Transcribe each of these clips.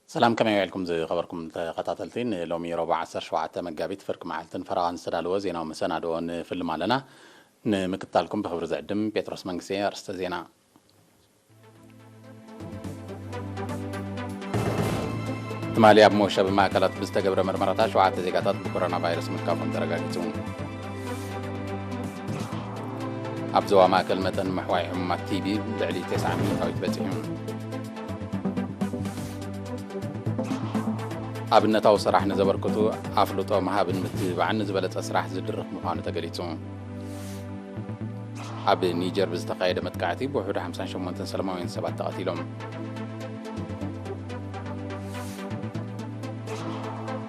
ሰላም፣ ከመይ ውዒልኩም ዝኸበርኩም ተኸታተልቲ? ንሎሚ ረቡዕ ዓሰርተ ሸውዓተ መጋቢት ፍርቂ መዓልትን ፈረቓን ዝተዳለወ ዜናዊ መሰናድኦ ንፍልም ኣለና። ንምክትታልኩም ብኽብሪ ዝዕድም ጴጥሮስ መንግስቴ። ኣርእስተ ዜና። ትማሊ ኣብ መወሸቢ ማእከላት ብዝተገብረ መርመራታት ሸውዓተ ዜጋታት ብኮሮና ቫይረስ ምልካፎም ተረጋጊጹ። ኣብ ዞባ ማእከል መጠን ምሕዋይ ሕሙማት ቲቢ ልዕሊ ተስዓ ሚእታዊት በጺሑ። ኣብነታዊ ስራሕ ንዘበርክቱ ኣፍልጦ ምሃብን ምትብባዕን ንዝበለጸ ስራሕ ዝድርኽ ምዃኑ ተገሊጹ። ኣብ ኒጀር ብዝተኻየደ መጥቃዕቲ ብውሕዱ ሓምሳን ሸሞንተን ሰላማውያን ሰባት ተቐቲሎም።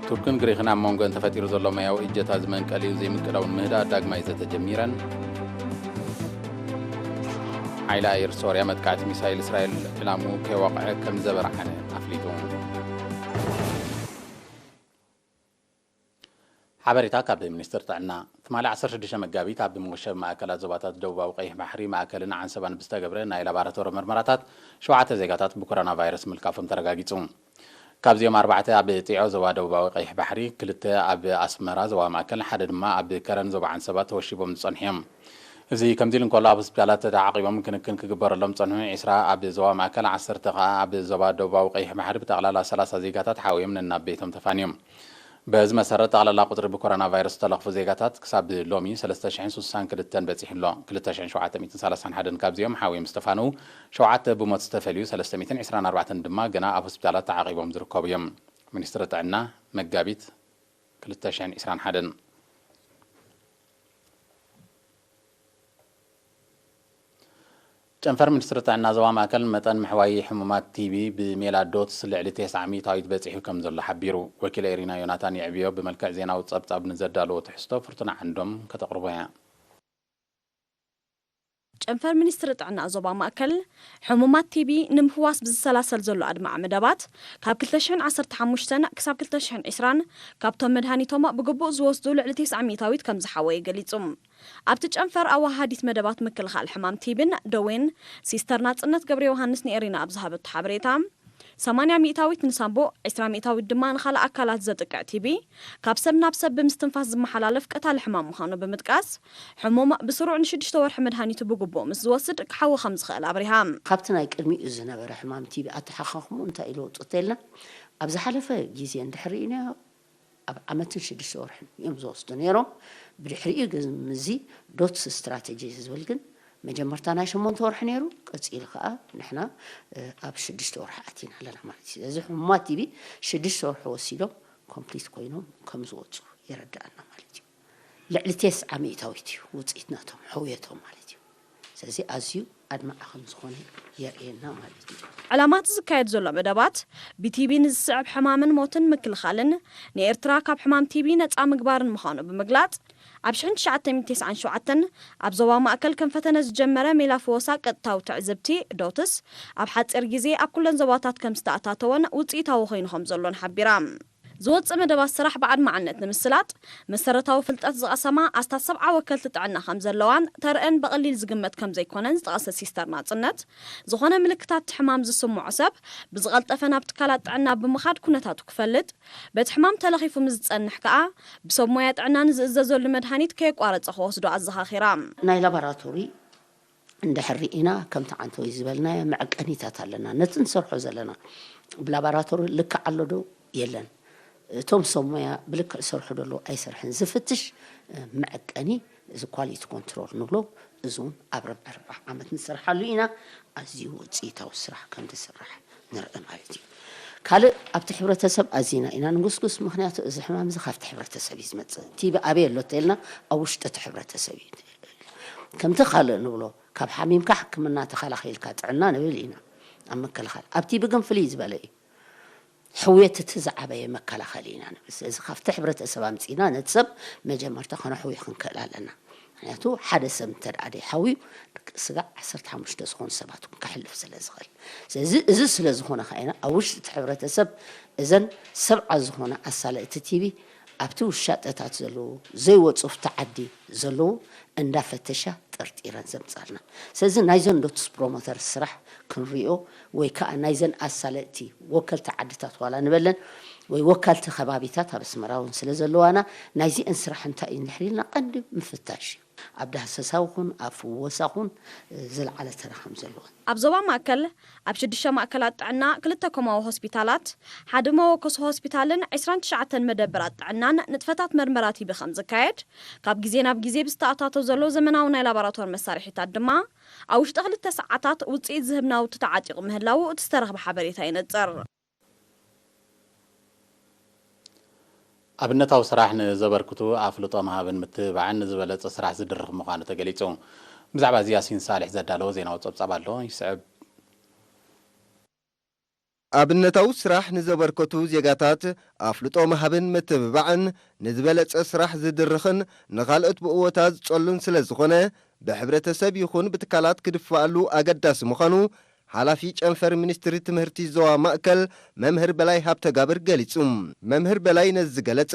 ቱርክን ግሪኽን ኣብ መንጎን ተፈጢሩ ዘሎ ማያዊ እጀታ ዝመንቀሊኡ ዘይምቅዳው ንምህዳእ ዳግማይ ዘተ ጀሚረን። ሓይሊ ኣየር ሶርያ መጥቃዕቲ ሚሳይል እስራኤል ዕላምኡ ከይወቕዐ ከም ዘበርዓነ ኣፍሊጡ። ሓበሬታ ካብ ሚኒስትር ጥዕና። ትማሊ ዓሰርተ ሽዱሽተ መጋቢት ኣብ መወሸቢ ማእከላት ዞባታት ደቡባዊ ቀይሕ ባሕሪ ማእከልን ዓንሰባን ብዝተገብረ ናይ ላቦራቶሪ መርመራታት ሸውዓተ ዜጋታት ብኮሮና ቫይረስ ምልካፎም ተረጋጊጹ። ካብዚኦም ኣርባዕተ ኣብ ጢዖ ዞባ ደቡባዊ ቀይሕ ባሕሪ፣ ክልተ ኣብ ኣስመራ ዞባ ማእከል፣ ሓደ ድማ ኣብ ከረን ዞባ ዓንሰባ ተወሺቦም ዝጸንሑ እዮም። እዚ ከምዚ ኢሉ እንከሎ፣ ኣብ ሆስፒታላት ተዓቂቦም ክንክን ክግበረሎም ዝጸንሑ ዒስራ ኣብ ዞባ ማእከል፣ ዓሰርተ ከኣ ኣብ ዞባ ደቡባዊ ቀይሕ ባሕሪ፣ ብጠቕላላ ሰላሳ ዜጋታት ሓውዮም ነናብ ቤቶም ተፋንዮም። በዚ መሰረት፣ ጠቕላላ ቁጽሪ ብኮሮና ቫይረስ ዝተለኽፉ ዜጋታት ክሳብ ሎሚ ሰለስተ ሽሕን ስሳን ክልተን በጺሑ ኣሎ። ክልተ ሽሕን ሸውዓተ ሚእትን ሰላሳን ሓደን ካብዚኦም ሓውዮም ዝተፋነዉ፣ ሸውዓተ ብሞት ዝተፈልዩ፣ ሰለስተ ሚእትን ዕስራን ኣርባዕተን ድማ ገና ኣብ ሆስፒታላት ተዓቒቦም ዝርከቡ እዮም። ሚኒስትሪ ጥዕና፣ መጋቢት ክልተ ሽሕን ዕስራን ሓደን። ጨንፈር ሚኒስትሪ ጥዕና ዞባ ማእከል መጠን ምሕዋይ ሕሙማት ቲቢ ብሜላ ዶትስ ልዕሊ ተስዓ ሚእታዊት በጺሑ ከም ዘሎ ሓቢሩ። ወኪል ኤሪና ዮናታን የዕብዮ ብመልክዕ ዜናዊ ጸብጻብ ንዘዳለዎ ትሕዝቶ ፍርቱና ዓንዶም ከተቕርቦ እያ። ጨንፈር ሚኒስትሪ ጥዕና ዞባ ማእከል፣ ሕሙማት ቲቢ ንምፍዋስ ብዝሰላሰል ዘሎ ኣድማዒ መደባት፣ ካብ ክልተ ሽሕን ዓሰርተ ሓሙሽተን ክሳብ ክልተ ሽሕን ዕስራን ካብቶም መድሃኒቶም ብግቡእ ዝወስዱ ልዕሊ ተስዓ ሚእታዊት ከም ዝሓወየ ገሊጹ። ኣብቲ ጨንፈር ኣወሃሃዲት መደባት ምክልኻል ሕማም ቲቢን ደዌን ሲስተር ናጽነት ገብረዮሃንስ ንኤሪና ኣብ ዝሃበቶ ሓበሬታ፣ ሰማንያ ሚእታዊት ንሳንቡእ፣ ዕስራ ሚእታዊት ድማ ንኻልእ ኣካላት ዘጥቅዕ ቲቢ ካብ ሰብ ናብ ሰብ ብምስትንፋስ ዝመሓላለፍ ቀታሊ ሕማም ምዃኑ ብምጥቃስ፣ ሕሙም ብስሩዕ ንሽዱሽተ ወርሒ መድሃኒቱ ብግቡእ ምስ ዝወስድ ክሓዊ ከም ዝኽእል ኣብሪሃ። ካብቲ ናይ ቅድሚኡ ዝነበረ ሕማም ቲቢ ኣተሓኻኽምኡ እንታይ ኢሉ ኣውፅእ ተልና፣ ኣብ ዝሓለፈ ግዜ እንድሕር ርኢናዮ ኣብ ዓመትን ሽዱሽተ ወርሕን እዮም ዝወስዱ ነይሮም። ብድሕሪኡ ግን ምስዚ ዶትስ ስትራተጂ ዝብል ግን መጀመርታ ናይ ሸሞንተ ወርሒ ነይሩ፣ ቀፂሉ ከዓ ንሕና ኣብ ሽዱሽተ ወርሒ ኣቲና ኣለና ማለት እዩ። ስለዚ ሕሙማት ቲቢ ሽዱሽተ ወርሒ ወሲዶም ኮምፕሊት ኮይኖም ከም ዝወፁ የረድኣና ማለት እዩ። ልዕሊ ቴስዓ ሚእታዊት እዩ ውፅኢት ናቶም ሕውየቶም ማለት እዩ። ስለዚ ኣዝዩ ኣድማዒ ከም ዝኾነ የርእየና ማለት እዩ። ዕላማ እቲ ዝካየድ ዘሎ መደባት ብቲቢ ንዝስዕብ ሕማምን ሞትን ምክልኻልን ንኤርትራ ካብ ሕማም ቲቢ ነፃ ምግባርን ምዃኑ ብምግላፅ፣ ኣብ ሽሕን ትሽዓተ ሚእትን ተስዓን ሸውዓተን ኣብ ዞባ ማእከል ከም ፈተነ ዝጀመረ ሜላ ፍወሳ ቀጥታዊ ትዕዝብቲ ዶትስ ኣብ ሓፂር ግዜ ኣብ ኩለን ዞባታት ከም ዝተኣታተወን ውፅኢታዊ ኮይኑ ከም ዘሎን ሓቢራ። ዝወፅእ መደባት ስራሕ ብኣድማዕነት ንምስላጥ መሰረታዊ ፍልጠት ዝቐሰማ ኣስታት ሰብዓ ወከልቲ ጥዕና ከም ዘለዋን ተርእን ብቐሊል ዝግመት ከም ዘይኮነን ዝጠቐሰት ሲስተር ናፅነት፣ ዝኾነ ምልክታት እቲ ሕማም ዝስምዖ ሰብ ብዝቐልጠፈ ናብ ትካላት ጥዕና ብምኻድ ኩነታቱ ክፈልጥ፣ በቲ ሕማም ተለኺፉ ምስ ዝፀንሕ ከኣ ብሰብ ሞያ ጥዕና ንዝእዘዘሉ መድሃኒት ከየቋረፀ ክወስዶ ኣዘኻኺራ። ናይ ላባራቶሪ እንድሕር ርኢና፣ ከምቲ ዓንተወይ ዝበልናዮ መዐቀኒታት ኣለና። ነቲ ንሰርሖ ዘለና ብላባራቶሪ ልክዕ ኣሎ ዶ የለን፣ እቶም ሰብ ሞያ ብልክዕ ይሰርሑ ዶ ኣለዉ ኣይሰርሕን ዝፍትሽ መዐቀኒ፣ እዚ ኳሊቲ ኮንትሮል ንብሎ፣ እዚ እውን ኣብ ርብዒ ርብዒ ዓመት ንሰርሓሉ ኢና። ኣዝዩ ውፅኢታዊ ስራሕ ከም ዝስራሕ ንርኢ ማለት እዩ። ካልእ ኣብቲ ሕብረተሰብ ኣዚና ኢና ንጉስጉስ፣ ምኽንያቱ እዚ ሕማም እዚ ካብቲ ሕብረተሰብ እዩ ዝመፅእ። ቲቢ ኣበይ ኣሎ ተልና ኣብ ውሽጢ እቲ ሕብረተሰብ እዩ። ከምቲ ካልእ ንብሎ ካብ ሓሚምካ ሕክምና ተኸላኺልካ ጥዕና ንብል ኢና ኣብ ምክልኻል። ኣብ ቲቢ ግን ፍልይ ዝበለ እዩ። ሕውየት እቲ ዝዓበየ መከላኸሊ ኢና ንብል። ስለዚ ካብቲ ሕብረተሰብ ኣምፂእና ነቲ ሰብ መጀመርታ ከነሕውዮ ክንክእል ኣለና። ምክንያቱ ሓደ ሰብ እንተ ደኣ ደይሓውዩ ስጋዕ ዓሰርተ ሓሙሽተ ዝኾኑ ሰባት እውን ከሕልፍ ስለ ዝኽእል። ስለዚ እዚ ስለ ዝኾነ ከዓ ኢና ኣብ ውሽጢ እቲ ሕብረተሰብ እዘን ሰብዓ ዝኾና ኣሳለጥቲ ቲቢ ኣብቲ ውሻጠታት ዘለዉ ዘይወፁ ኣብቲ ዓዲ ዘለዉ እንዳፈተሻ ጠርጢረን ዘምጻልና። ስለዚ ናይዘን ሎቱስ ፕሮሞተር ስራሕ ክንሪኦ ወይ ከዓ ናይዘን ኣሳለጥቲ ወከልቲ ዓድታት ዋላ ንበለን ወይ ወከልቲ ከባቢታት ኣብ ኣስመራ እውን ስለ ዘለዋና ናይዚአን ስራሕ እንታይ እዩ እንድሕር ኢልና ቀንዲ ምፍታሽ እዩ። ኣብ ዳህሰሳ ይኹን ኣብ ፍወሳ ይኹን ዝለዓለ ተራ ከም ዘለወን። ኣብ ዞባ ማእከል ኣብ ሽዱሽተ ማእከላት ጥዕና፣ ክልተ ኮማዊ ሆስፒታላት፣ ሓደ መወከሲ ሆስፒታልን ዕስራን ትሽዓተን መደበራት ጥዕናን ንጥፈታት መርመራ ቲቢ ከም ዝካየድ፣ ካብ ግዜ ናብ ግዜ ብዝተኣታቶ ዘሎ ዘመናዊ ናይ ላቦራቶሪ መሳርሒታት ድማ፣ ኣብ ውሽጢ ክልተ ሰዓታት ውጽኢት ዝህብ ናውቲ ተዓጢቑ ምህላዉ እቲ ዝተረኽበ ሓበሬታ የነጽር። ኣብነታዊ ስራሕ ንዘበርክቱ ኣፍልጦ ምሃብን ምትብባዕን ንዝበለጸ ስራሕ ዝድርኽ ምዃኑ ተገሊጹ። ብዛዕባ እዚ ያሲን ሳልሕ ዘዳለዎ ዜናዊ ጸብጻብ ኣሎ፣ ይስዕብ። ኣብነታዊ ስራሕ ንዘበርከቱ ዜጋታት ኣፍልጦ ምሃብን ምትብባዕን ንዝበለጸ ስራሕ ዝድርኽን ንኻልኦት ብእወታ ዝጸሉን ስለ ዝኾነ፣ ብሕብረተሰብ ይኹን ብትካላት ክድፋኣሉ ኣገዳሲ ምዃኑ ሓላፊ ጨንፈር ሚኒስትሪ ትምህርቲ ዞባ ማእከል መምህር በላይ ሃብተጋብር ገሊጹ። መምህር በላይ ነዚ ዝገለጸ፣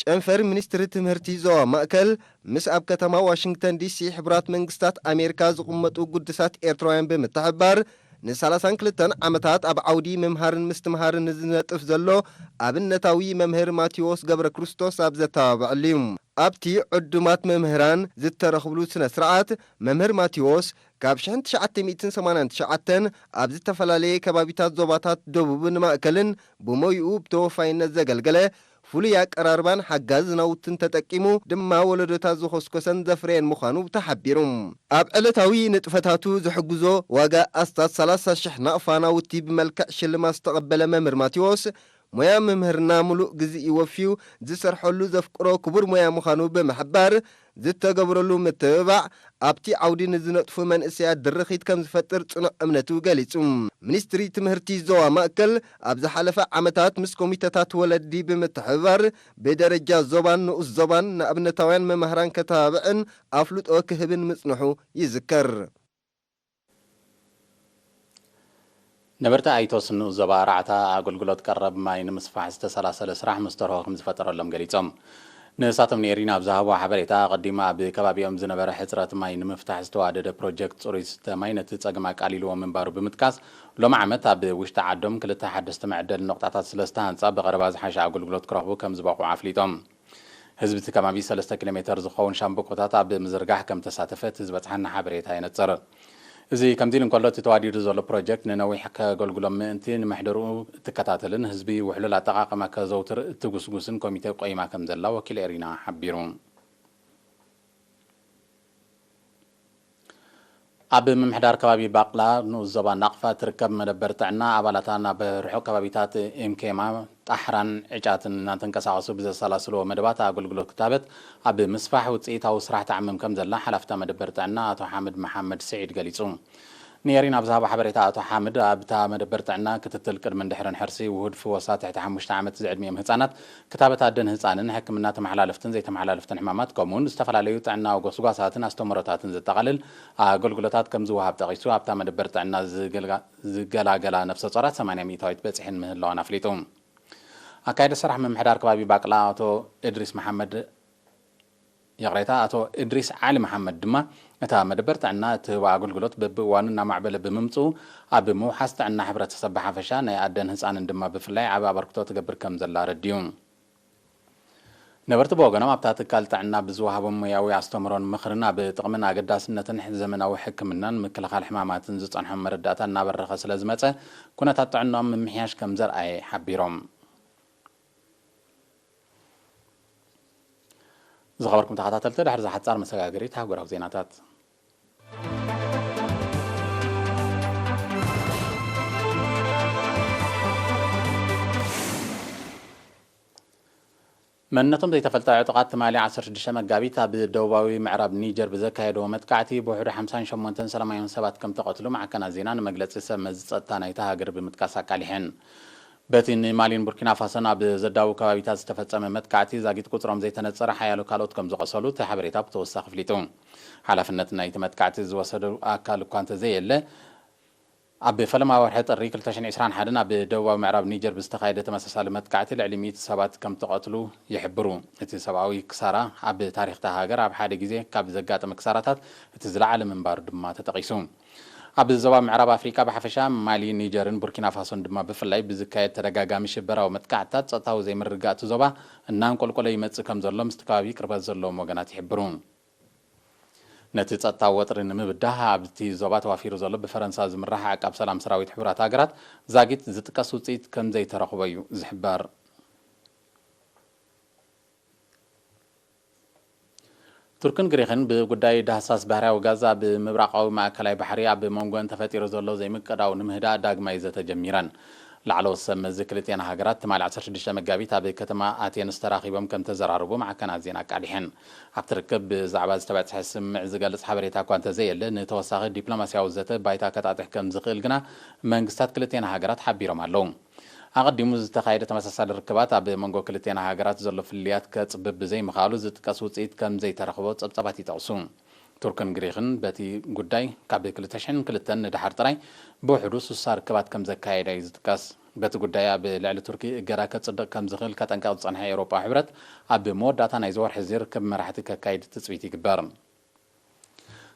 ጨንፈር ሚኒስትሪ ትምህርቲ ዞባ ማእከል ምስ ኣብ ከተማ ዋሽንግተን ዲሲ ሕቡራት መንግስታት ኣሜሪካ ዝቕመጡ ግዱሳት ኤርትራውያን ብምትሕብባር ንሰላሳን ክልተን ዓመታት ኣብ ዓውዲ ምምሃርን ምስትምሃርን ንዝነጥፍ ዘሎ ኣብነታዊ መምህር ማቴዎስ ገብረ ክርስቶስ ኣብ ዘተባብዐሉ እዩ። ኣብቲ ዕዱማት መምህራን ዝተረኽብሉ ስነ ስርዓት፣ መምህር ማቴዎስ ካብ ሽሕን ትሽዓተ ሚእትን ሰማንያን ትሽዓተን ኣብ ዝተፈላለየ ከባቢታት ዞባታት ደቡብን ማእከልን ብሞይኡ ብተወፋይነት ዘገልገለ፣ ፍሉይ ኣቀራርባን ሓጋዚ ናውትን ተጠቂሙ ድማ ወለዶታት ዘኾስኮሰን ዘፍረየን ምዃኑ ተሓቢሩ። ኣብ ዕለታዊ ንጥፈታቱ ዝሕግዞ ዋጋ ኣስታት ሰላሳ ሽሕ ናቕፋ ናውቲ ብመልክዕ ሽልማት ዝተቐበለ መምህር ማቴዎስ፣ ሞያ ምምህርና ምሉእ ግዜኡ ወፍዩ ዝሰርሐሉ ዘፍቅሮ ክቡር ሞያ ምዃኑ ብምሕባር፣ ዝተገብረሉ ምትብባዕ ኣብቲ ዓውዲ ንዝነጥፉ መንእሰያት ድርኺት ከም ዝፈጥር ጽኑዕ እምነቱ ገሊጹ። ሚኒስትሪ ትምህርቲ ዞባ ማእከል ኣብ ዝሓለፈ ዓመታት ምስ ኮሚተታት ወለዲ ብምትሕብባር ብደረጃ ዞባን ንኡስ ዞባን ንኣብነታውያን መማህራን ከተባብዕን ኣፍልጦ ክህብን ምጽንሑ ይዝከር። ነበርቲ ኣይቶስ ንኡስ ዞባ ኣርዓታ ኣገልግሎት ቀረብ ማይ ንምስፋሕ ዝተሰላሰለ ስራሕ መስተርሆ ከም ዝፈጠረሎም ገሊጾም። ንሳቶም ንኤሪና ኣብ ዝሃብዎ ሓበሬታ፣ ኣቐዲሙ ኣብ ከባቢኦም ዝነበረ ሕጽረት ማይ ንምፍታሕ ዝተዋደደ ፕሮጀክት ጽሩይ ዝስተ ማይ ነቲ ጸገም ኣቃሊልዎ ምንባሩ ብምጥቃስ፣ ሎሚ ዓመት ኣብ ውሽጢ ዓዶም ክልተ ሓደስቲ መዐደሊ ነቑጣታት ስለ ዝተሃንጻ፣ ብቐረባ ዝሓሸ ኣገልግሎት ክረኽቡ ከም ዝበቕዑ ኣፍሊጦም። ህዝቢ እቲ ከባቢ ሰለስተ ኪሎ ሜተር ዝኸውን ሻምብቆታት ኣብ ምዝርጋሕ ከም ተሳተፈ እቲ ዝበጽሓና ሓበሬታ የነጽር። እዚ ከምዚ ኢሉ እንከሎ፣ እቲ ተዋዲዱ ዘሎ ፕሮጀክት ንነዊሕ ከገልግሎም ምእንቲ፣ ንምሕደርኡ እትከታተልን ህዝቢ ውሕሉል ኣጠቓቕማ ከዘውትር እትጉስጉስን ኮሚተ ቆይማ ከም ዘላ ወኪል ኤሪና ሓቢሩ። ኣብ ምምሕዳር ከባቢ ባቕላ ንኡስ ዞባ ናቕፋ እትርከብ መደበር ጥዕና፣ ኣባላታ ናብ ርሑቕ ከባቢታት ኤምኬማ፣ ጣሕራን ዕጫትን እናተንቀሳቐሱ ብዘሰላስልዎ መደባት ኣገልግሎት ክታበት ኣብ ምስፋሕ ውፅኢታዊ ስራሕ ትዓምም ከም ዘላ ሓላፍታ መደበር ጥዕና ኣቶ ሓምድ መሓመድ ስዒድ ገሊጹ። ንኤሪና ኣብ ዝሃቦ ሓበሬታ ኣቶ ሓምድ፣ ኣብታ መደበር ጥዕና ክትትል ቅድምን ድሕርን ሕርሲ፣ ውሁድ ፍወሳ ትሕቲ ሓሙሽተ ዓመት ዝዕድሚኦም ህጻናት፣ ክታበት ኣደን ህጻንን፣ ሕክምና ተመሓላለፍትን ዘይተመሓላለፍትን ሕማማት፣ ከምኡውን ዝተፈላለዩ ጥዕናዊ ጎስጓሳትን ኣስተምህሮታትን ዘጠቓልል ኣገልግሎታት ከም ዝወሃብ ጠቒሱ፣ ኣብታ መደበር ጥዕና ዝገልጋ-፣ ዝገላገላ ነፍሰ ጾራት ሰማንያ ሚእታዊት በጺሐን ምህላወን ኣፍሊጡ። ኣካያዲ ስራሕ ምምሕዳር ከባቢ ባቅላ ኣቶ እድሪስ መሓመድ፣ ይቕሬታ፣ ኣቶ እድሪስ ዓሊ መሓመድ ድማ፣ እታ መደበር ጥዕና እትህቦ ኣገልግሎት በብእዋኑ እናማዕበለ ብምምጽኡ፣ ኣብ ምውሓስ ጥዕና ሕብረተሰብ ብሓፈሻ፣ ናይ ኣደን ህጻንን ድማ ብፍላይ ዓቢ ኣበርክቶ ትገብር ከም ዘላ ኣረዲኡ። ነበርቲ ብወገኖም፣ ኣብታ ትካል ጥዕና ብዝወሃቦም ሞያዊ ኣስተምህሮን ምኽርን ኣብ ጥቕምን ኣገዳስነትን ዘመናዊ ሕክምናን ምክልኻል ሕማማትን ዝጸንሖም መረዳእታ እናበረኸ ስለ ዝመጸ፣ ኩነታት ጥዕናኦም ምምሕያሽ ከም ዘርኣየ ሓቢሮም። ዝኸበርኩም ተኸታተልቲ፣ ድሕሪ እዛ ሓጻር መሰጋገሪት ኣህጉራዊ ዜናታት፣ መንነቶም ዘይተፈልጠ ዕጡቓት ትማሊ ዓሰርተ ሽዱሽተ መጋቢት ኣብ ደቡባዊ ምዕራብ ኒጀር ብዘካየድዎ መጥቃዕቲ ብውሕዱ ሓምሳን ሸሞንተን ሰላማውያን ሰባት ከም ተቐትሉ ማዕከናት ዜና ንመግለጺ ሰብ መዚ ጸጥታ ናይታ ሃገር ብምጥቃስ ኣቃሊሐን። በቲ ንማሊን ቡርኪና ፋሶን ኣብ ዘዳውቡ ከባቢታት ዝተፈጸመ መጥቃዕቲ ዛጊት ቁጽሮም ዘይተነጸረ ሓያሎ ካልኦት ከም ዝቖሰሉ እቲ ሓበሬታ ብተወሳኺ ኣፍሊጡ። ሓላፍነት ናይቲ መጥቃዕቲ ዝወሰደ ኣካል እኳ እንተዘየለ፣ ኣብ ፈለማ ወርሒ ጥሪ ክልተ ሽሕን ዕስራን ሓደን ኣብ ደቡባዊ ምዕራብ ኒጀር ብዝተኻየደ ተመሳሳሊ መጥቃዕቲ ልዕሊ ሚእቲ ሰባት ከም ተቐትሉ ይሕብሩ። እቲ ሰብኣዊ ክሳራ ኣብ ታሪኽ እታ ሃገር ኣብ ሓደ ግዜ ካብ ዘጋጠመ ክሳራታት እቲ ዝለዓለ ምንባሩ ድማ ተጠቒሱ። ኣብ ዞባ ምዕራብ ኣፍሪቃ ብሓፈሻ፣ ማሊ፣ ኒጀርን ቡርኪና ፋሶን ድማ ብፍላይ ብዝካየድ ተደጋጋሚ ሽበራዊ መጥቃዕትታት ጸጥታዊ ዘይምርግጋእ እቲ ዞባ እናንቆልቆለ ይመጽእ ከም ዘሎ ምስቲ ከባቢ ቅርበት ዘለዎም ወገናት ይሕብሩ። ነቲ ጸጥታዊ ወጥሪ ንምብዳህ ኣብቲ ዞባ ተዋፊሩ ዘሎ ብፈረንሳ ዝምራሕ ዓቃብ ሰላም ሰራዊት ሕቡራት ሃገራት ዛጊት ዝጥቀስ ውጽኢት ከም ዘይተረኽቦ እዩ ዝሕበር። ቱርክን ግሪኽን ብጉዳይ ዳህሳስ ባህርያዊ ጋዝ ኣብ ምብራቓዊ ማእከላይ ባሕሪ ኣብ መንጎን ተፈጢሩ ዘሎ ዘይምቅዳው ንምህዳእ ዳግማይ ዘተ ጀሚረን። ላዕለዎት ሰብ መዚ ክልቲኣን ሃገራት ትማሊ ዓሰርተ ሽዱሽተ መጋቢት ኣብ ከተማ ኣቴንስ ተራኺቦም ከም ተዘራረቡ ማዕከናት ዜና ኣቃሊሐን። ኣብቲ ርክብ ብዛዕባ ዝተበጽሐ ስምምዕ ዝገልጽ ሓበሬታ እኳ እንተዘየለ፣ ንተወሳኺ ዲፕሎማስያዊ ዘተ ባይታ ከጣጥሕ ከም ዝኽእል ግና መንግስታት ክልቲኣን ሃገራት ሓቢሮም ኣለዉ። ኣቐዲሙ ዝተኻየደ ተመሳሳሊ ርክባት ኣብ መንጎ ክልቲኣን ሃገራት ዘሎ ፍልልያት ከጽብብ ብዘይምኽኣሉ ዝጥቀስ ውጽኢት ከም ዘይተረኽቦ ጸብጻባት ይጠቕሱ። ቱርክን ግሪኽን በቲ ጉዳይ ካብ ክልተ ሽሕን ክልተን ንደሓር ጥራይ ብውሕዱ ስሳ ርክባት ከም ዘካየዳ እዩ ዝጥቀስ። በቲ ጉዳይ ኣብ ልዕሊ ቱርኪ እገዳ ከጽድቕ ከም ዝኽእል ከጠንቀቕ ዝጸንሐ ኤውሮጳዊ ሕብረት፣ ኣብ መወዳእታ ናይዚ ወርሒ እዚ ርክብ መራሕቲ ከካይድ ትጽቢት ይግበር።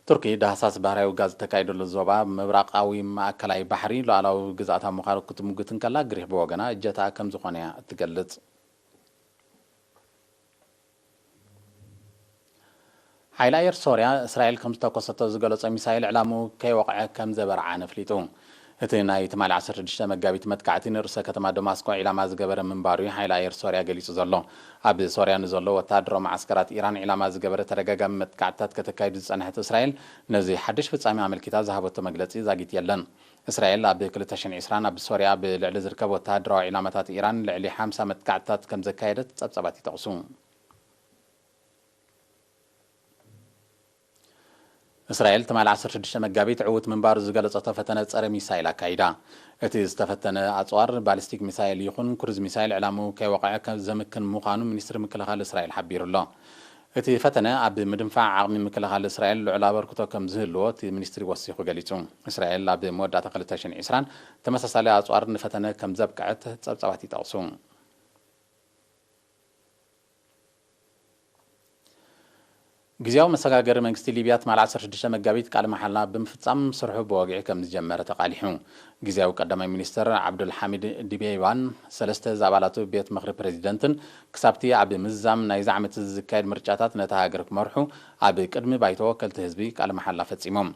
ቱርኪ ዳህሳስ ባህርያዊ ጋዝ እተካይደሉ ዞባ ምብራቓዊ ማእከላይ ባሕሪ ሉዓላዊ ግዝኣታ ምዃኑ ክትምጉት እንከላ፣ ግሪኽ ብወገና እጀታኣ ከም ዝኾነ እያ እትገልጽ። ሓይሊ ኣየር ሶርያ፣ እስራኤል ከም ዝተኮሰቶ ዝገለጾ ሚሳይል ዕላምኡ ከይወቕዐ ከም ዘበርዓን ኣፍሊጡ። እቲ ናይ ትማሊ ዓሰርተ ሽዱሽተ መጋቢት መጥቃዕቲ ንርእሰ ከተማ ደማስቆ ዒላማ ዝገበረ ምንባሩ እዩ ሓይሊ ኣየር ሶርያ ገሊጹ ዘሎ። ኣብ ሶርያ ንዘሎ ወተሃደራዊ መዓስከራት ኢራን ዒላማ ዝገበረ ተደጋጋሚ መጥቃዕትታት ከተካይድ ዝጸንሐት እስራኤል፣ ነዚ ሓድሽ ፍጻሜ ኣመልኪታ ዝሃበቶ መግለጺ ዛጊት የለን። እስራኤል ኣብ ክልተ ሽሕን ዕስራን ኣብ ሶርያ ብልዕሊ ዝርከብ ወተሃደራዊ ዒላማታት ኢራን ልዕሊ ሓምሳ መጥቃዕትታት ከም ዘካየደት ጸብጻባት ይጠቕሱ። እስራኤል ትማሊ ዓሰርተ ሽዱሽተ መጋቢት ዕዉት ምንባሩ ዝገለጸቶ ፈተነ ጸረ ሚሳይል ኣካይዳ። እቲ ዝተፈተነ ኣጽዋር ባሊስቲክ ሚሳይል ይኹን ክሩዝ ሚሳይል ዕላምኡ ከይወቕዐ ከም ዘምክን ምዃኑ ሚኒስትሪ ምክልኻል እስራኤል ሓቢሩ ኣሎ። እቲ ፈተነ ኣብ ምድንፋዕ ዓቕሚ ምክልኻል እስራኤል ልዑል ኣበርክቶ ከም ዝህልዎ እቲ ሚኒስትሪ ወሲኹ ገሊጹ። እስራኤል ኣብ መወዳእታ ክልተ ሽሕን ዕስራን ተመሳሳሊ ኣጽዋር ንፈተነ ከም ዘብቅዐት ጸብጻባት ይጠቕሱ። ግዝያዊ መሰጋገሪ መንግስቲ ሊብያ ትማሊ ዓሰርተ ሽዱሽተ መጋቢት ቃለ መሓላ ብምፍጻም ስርሑ ብወግዒ ከም ዝጀመረ ተቓሊሑ። ግዝያዊ ቀዳማይ ሚኒስትር ዓብዱል ሓሚድ ዲቤይባን ሰለስተ ዝኣባላቱ ቤት ምኽሪ ፕሬዚደንትን ክሳብቲ ኣብ ምዝዛም ናይዚ ዓመት እዚ ዝካየድ ምርጫታት ነታ ሃገር ክመርሑ ኣብ ቅድሚ ባይቶ ወከልቲ ህዝቢ ቃለ መሓላ ፈጺሞም።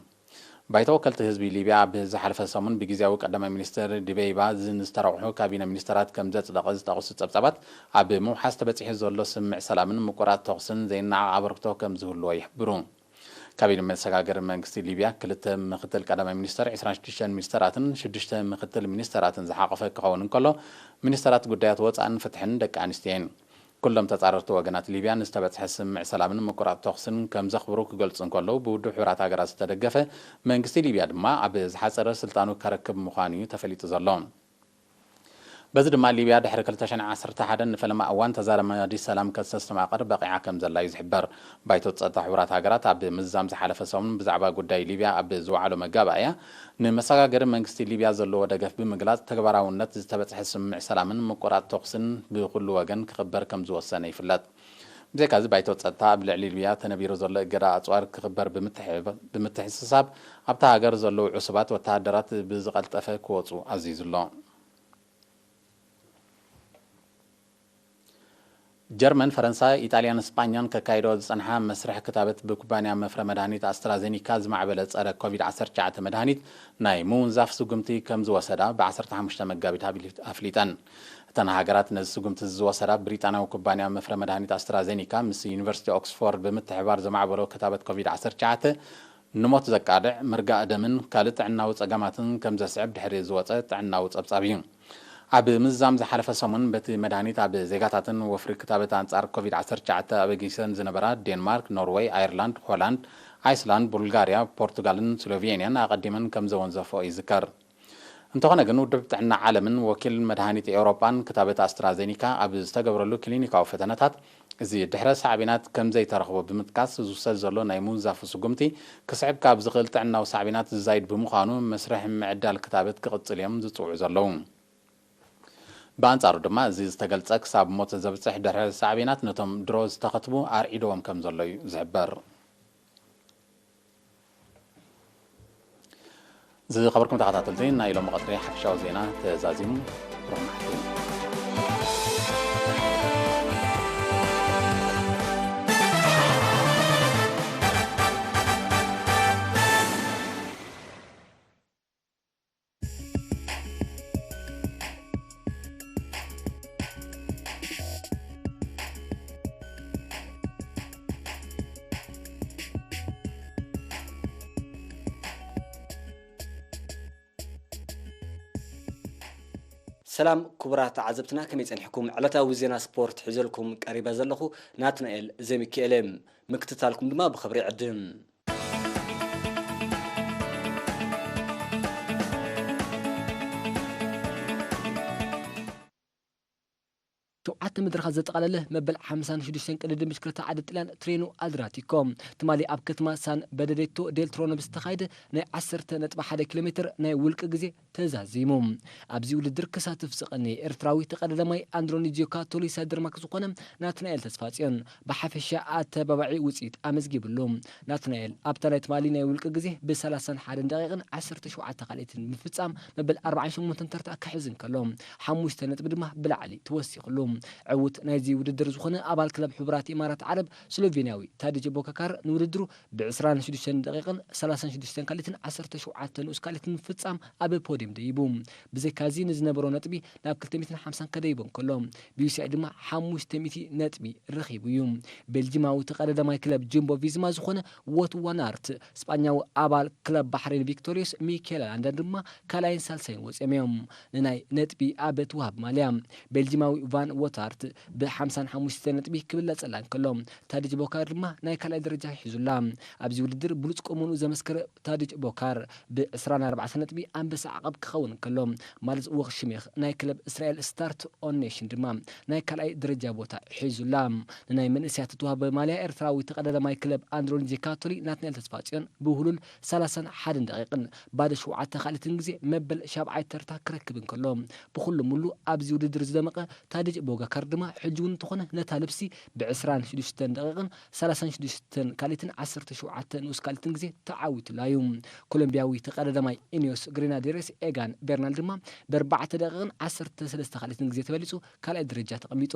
ባይቶ ወከልቲ ህዝቢ ሊብያ ኣብ ዝሓለፈ ሰሙን ብግዝያዊ ቀዳማይ ሚኒስትር ዲቤይባ ንዝተረቑሑ ካቢነ ሚኒስተራት ከም ዘጽደቐ ዝጠቕሱ ጸብጻባት፣ ኣብ ምውሓስ ተበጺሑ ዘሎ ስምምዕ ሰላምን ምቁራጽ ተኹስን ዘይነዓቕ ኣበርክቶ ከም ዝህልዎ ይሕብሩ። ካቢነ መሰጋገሪ መንግስቲ ሊብያ ክልተ ምክትል ቀዳማይ ሚኒስተር፣ ዕስራን ሽዱሽተን ሚኒስተራትን ሽዱሽተ ምክትል ሚኒስተራትን ዝሓቖፈ ክኸውን እንከሎ፣ ሚኒስተራት ጉዳያት ወጻእን ፍትሕን ደቂ ኣንስትዮ እየን። ኩሎም ተጻረርቲ ወገናት ሊብያ ንዝተበጽሐ ስምምዕ ሰላምን ምቁራጽ ተኹስን ከም ዘኽብሩ ክገልጹ እንከለዉ፣ ብውድብ ሕቡራት ሃገራት ዝተደገፈ መንግስቲ ሊብያ ድማ ኣብ ዝሓጸረ ስልጣኑ ከረክብ ምዃኑ እዩ ተፈሊጡ ዘሎ። በዚ ድማ ሊብያ ድሕሪ ክልተ ሽሕን ዓሰርተ ሓደን ንፈለማ እዋን ተዛማዲ ሰላም ከተስተማቕር በቒዓ ከም ዘላ እዩ ዝሕበር። ባይቶ ጸጥታ ሕቡራት ሃገራት ኣብ ምዝዛም ዝሓለፈ ሰሙን ብዛዕባ ጉዳይ ሊብያ ኣብ ዝወዓሎ መጋባእያ፣ ንመሰጋገሪ መንግስቲ ሊብያ ዘለዎ ደገፍ ብምግላጽ፣ ተግባራውነት ዝተበጽሐ ስምምዕ ሰላምን ምቁራጽ ተኹስን ብኹሉ ወገን ክኽበር ከም ዝወሰነ ይፍለጥ። ብዘይካዚ፣ ባይቶ ጸጥታ ኣብ ልዕሊ ሊብያ ተነቢሩ ዘሎ እገዳ ኣጽዋር ክኽበር ብምትሕብ-፣ ብምትሕስሳብ፣ ኣብታ ሃገር ዘለዉ ዕሱባት ወተሃደራት ብዝቐልጠፈ ክወጹ ኣዚዙ ኣሎ። ጀርመን፣ ፈረንሳ፣ ኢጣልያን ስጳኛን ከካይዶ ዝጸንሓ መስርሕ ክታበት ብኩባንያ መፍረ መድሃኒት ኣስትራዜኒካ ዝማዕበለ ጸረ ኮቪድ ዓሰርተ ትሽዓተ መድሃኒት ናይ ምውንዛፍ ስጉምቲ ከም ዝወሰዳ ብ ዓሰርተ ሓሙሽተ መጋቢት ኣፍሊ-፣ ኣፍሊጠን። እተን ሃገራት ነዚ ስጉምቲ ዝወሰዳ፣ ብሪጣንያዊ ኩባንያ መፍረ መድሃኒት ኣስትራዜኒካ ምስ ዩኒቨርሲቲ ኦክስፎርድ ብምትሕባር ዘማዕበሎ ክታበት ኮቪድ ዓሰርተ ትሽዓተ ንሞት ዘቃልዕ፣ ምርጋእ ደምን ካልእ ጥዕናዊ ጸገማትን ከም ዘስዕብ ድሕሪ ዝወጸ ጥዕናዊ ጸብጻብ እዩ። ኣብ ምዝዛም ዝሓለፈ ሰሙን፣ በቲ መድሃኒት ኣብ ዜጋታትን ወፍሪ ክታበት ኣንጻር ኮቪድ ዓሰርተ ትሽዓተ ኣበጊሰን ዝነበራ ዴንማርክ፣ ኖርወይ፣ ኣየርላንድ፣ ሆላንድ፣ ኣይስላንድ፣ ቡልጋርያ፣ ፖርቱጋልን ስሎቬንያን ኣቐዲመን ከም ዘወንዘፍኦ ይዝከር። እንተኾነ ግን፣ ውድብ ጥዕና ዓለምን ወኪል መድሃኒት ኤውሮጳን ክታበት ኣስትራዜኒካ ኣብ ዝተገብረሉ ክሊኒካዊ ፈተነታት፣ እዚ ድሕረ ሳዕቤናት ከም ዘይተረኽቦ ብምጥቃስ፣ ዝውሰድ ዘሎ ናይ ምውንዛፉ ስጉምቲ ክስዕብ ካብ ዝኽእል ጥዕናዊ ሳዕቤናት ዝዛይድ ብምዃኑ፣ መስርሕ ምዕዳል ክታበት ክቕጽል እዮም ዝጽውዑ ዘለዉ። ብኣንጻሩ ድማ፣ እዚ ዝተገልጸ ክሳብ ሞት ዘብጽሕ ድሕረ ሳዕቤናት ነቶም ድሮ ዝተኸትቡ ኣርዒድዎም ከም ዘሎ እዩ ዝሕበር። ዝኸበርኩም ተኸታተልቲ፣ ናይ ሎሚ ቀትሪ ሓፈሻዊ ዜና ተዛዚሙ። ብሩኽ መዓልቲ። ሰላም ክቡራት ተዓዘብትና፣ ከመይ ጸኒሕኩም? ዕለታዊ ዜና ስፖርት ሒዘልኩም ቀሪበ ዘለኹ ናትናኤል ዘሚካኤል እየ። ምክትታልኩም ድማ ብኽብሪ ይዕድም። ሸውዓተ መድረኻት ዘጠቓለለ መበል ሓምሳን ሽዱሽተን ቅድድም ብሽክለታ ዓዲ ጥልያን ትሬኖ ኣድራቲኮ፣ ትማሊ ኣብ ከተማ ሳን በነዴቶ ዴል ትሮኖ ብዝተኻየደ ናይ ዓሰርተ ነጥቢ ሓደ ኪሎ ሜትር ናይ ውልቂ ግዜ ተዛዚሙ። ኣብዚ ውድድር ክሳተፍ ዝቐነየ ኤርትራዊ ተቐዳዳማይ ኣንድሮኒዚዮ ካቶሊ ሳይደርማክ ዝኾነ ናትናኤል ተስፋጽዮን ብሓፈሻ ኣተባባዒ ውጽኢት ኣመዝጊብሉ። ናትናኤል ኣብታ ናይ ትማሊ ናይ ውልቂ ግዜ ብሰላሳን ሓደን ደቂቕን ዓሰርተ ሸውዓተ ካልኢትን ብምፍጻም መበል ኣርባዓን ሸሞንተን ተርታ ክሕዝ እንከሎ፣ ሓሙሽተ ነጥቢ ድማ ብላዕሊ ተወሲኽሉ። ዕዉት ናይዚ ውድድር ዝኾነ ኣባል ክለብ ሕቡራት ኢማራት ዓረብ ስሎቬንያዊ ታዲጅ ቦካካር ንውድድሩ ብዕስራን ሽዱሽተን ደቂቕን ሰላሳን ሽዱሽተን ካልኢትን ዓሰርተ ሸውዓተ ንኡስ ካልኢትን ምፍጻም ኣብ ፖድየም ደይቡ። ብዘይካዚ ንዝነበሮ ነጥቢ ናብ ክልተ ሚእትን ሓምሳን ከደይቦ እንከሎ፣ ብዩሲኣይ ድማ ሓሙሽተ ሚእቲ ነጥቢ ረኺቡ እዩ። ቤልጂማዊ ተቐዳዳማይ ክለብ ጅምቦ ቪዝማ ዝኾነ ዎት ዋን ኣርት፣ ስጳኛዊ ኣባል ክለብ ባሕሬን ቪክቶሪዮስ ሚኬል ኣላንደር ድማ ካልኣይን ሳልሳይን ወፂኦም እዮም። ንናይ ነጥቢ ኣብ ትወሃብ ማልያ፣ ቤልጂማዊ ቫን ዎታርት ብ ሓምሳን ሓሙሽተን ነጥቢ ክብለጸላ እንከሎ፣ ታዲጅ ቦካር ድማ ናይ ካልኣይ ደረጃ ሒዙላ። ኣብዚ ውድድር ብሉጽ ቁመንኡ ዘመስከረ ታዲጅ ቦካር ብ ዕስራን ኣርባዕተን ነጥቢ ኣንበሳ ዓቐብ ክኸውን እንከሎ፣ ማልዝ ዎክሽሜክ ናይ ክለብ እስራኤል ስታርት ኦን ኔሽን ድማ ናይ ካልኣይ ደረጃ ቦታ ሒዙላ። ንናይ መንእሰያት እተዋህበ ማልያ ኤርትራዊ ተቐዳዳማይ ክለብ ኣንድሮኒዚ ካቶሊ ናትናኤል ተስፋጽዮን ብውህሉል ሰላሳን ሓደን ደቂቕን ባዶ ሸውዓተ ካልኢትን ግዜ መበል ሻብዓይ ተርታ ክረክብ እንከሎ፣ ብኹሉ ሙሉ ኣብዚ ውድድር ዝደመቐ ታዲጅ ቦጋካር ድማ ሕጂ እውን እንተኾነ ነታ ልብሲ ብዕስራን ሽዱሽተን ደቂቕን ሰላሳን ሽዱሽተን ካልኢትን ዓሰርተ ሸውዓተ ንኡስ ካልኢትን ግዜ ተዓዊቱላ እዩ። ኮሎምቢያዊ ተቐዳዳማይ ኢኒዮስ ግሬናዴሬስ ኤጋን ቤርናል ድማ ብኣርባዕተ ደቂቕን ዓሰርተ ሰለስተ ካልኢትን ግዜ ተበሊጹ ካልኣይ ደረጃ ተቐሚጡ።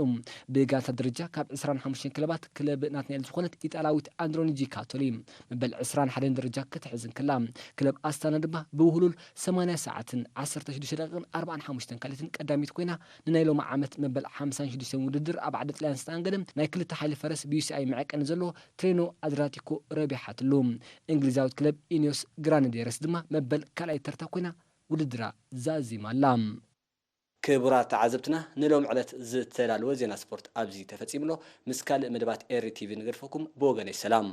ብጋንታ ደረጃ ካብ ዕስራን ሓሙሽተን ክለባት ክለብ ናትናኤል ዝኾነት ኢጣልያዊት ኣንድሮኒጂ ካቶሊ መበል ዕስራን ሓደን ደረጃ ክትሕዝ እንከላ፣ ክለብ ኣስታና ድማ ብውህሉል ሰማንያ ሰዓትን ዓሰርተ ሽዱሽተ ደቂቕን ኣርባዓን ሓሙሽተን ካልኢትን ቀዳሚት ኮይና፣ ንናይ ሎሚ ዓመት መበል ሓምሳን ሽዱሽተን ውድድር ኣብ ዓዲ ጥልያን ዝተኣንገደ ናይ ክልተ ሓይሊ ፈረስ ብዩሲኣይ መዐቀኒ ዘለዎ ትሬኖ ኣድራቲኮ ረቢሓትሉ። እንግሊዛዊት ክለብ ኢኒዮስ ግራናዴርስ ድማ መበል ካልኣይ ተርታ ኮይና ውድድራ ዛዚማ ኣላ። ክቡራት ተዓዘብትና፣ ንሎም ዕለት ዝተዳለወ ዜና ስፖርት ኣብዚ ተፈጺሙ ኣሎ። ምስ ካልእ መደባት ኤሪ ቲቪ ንገድፈኩም። ብወገነይ ሰላም።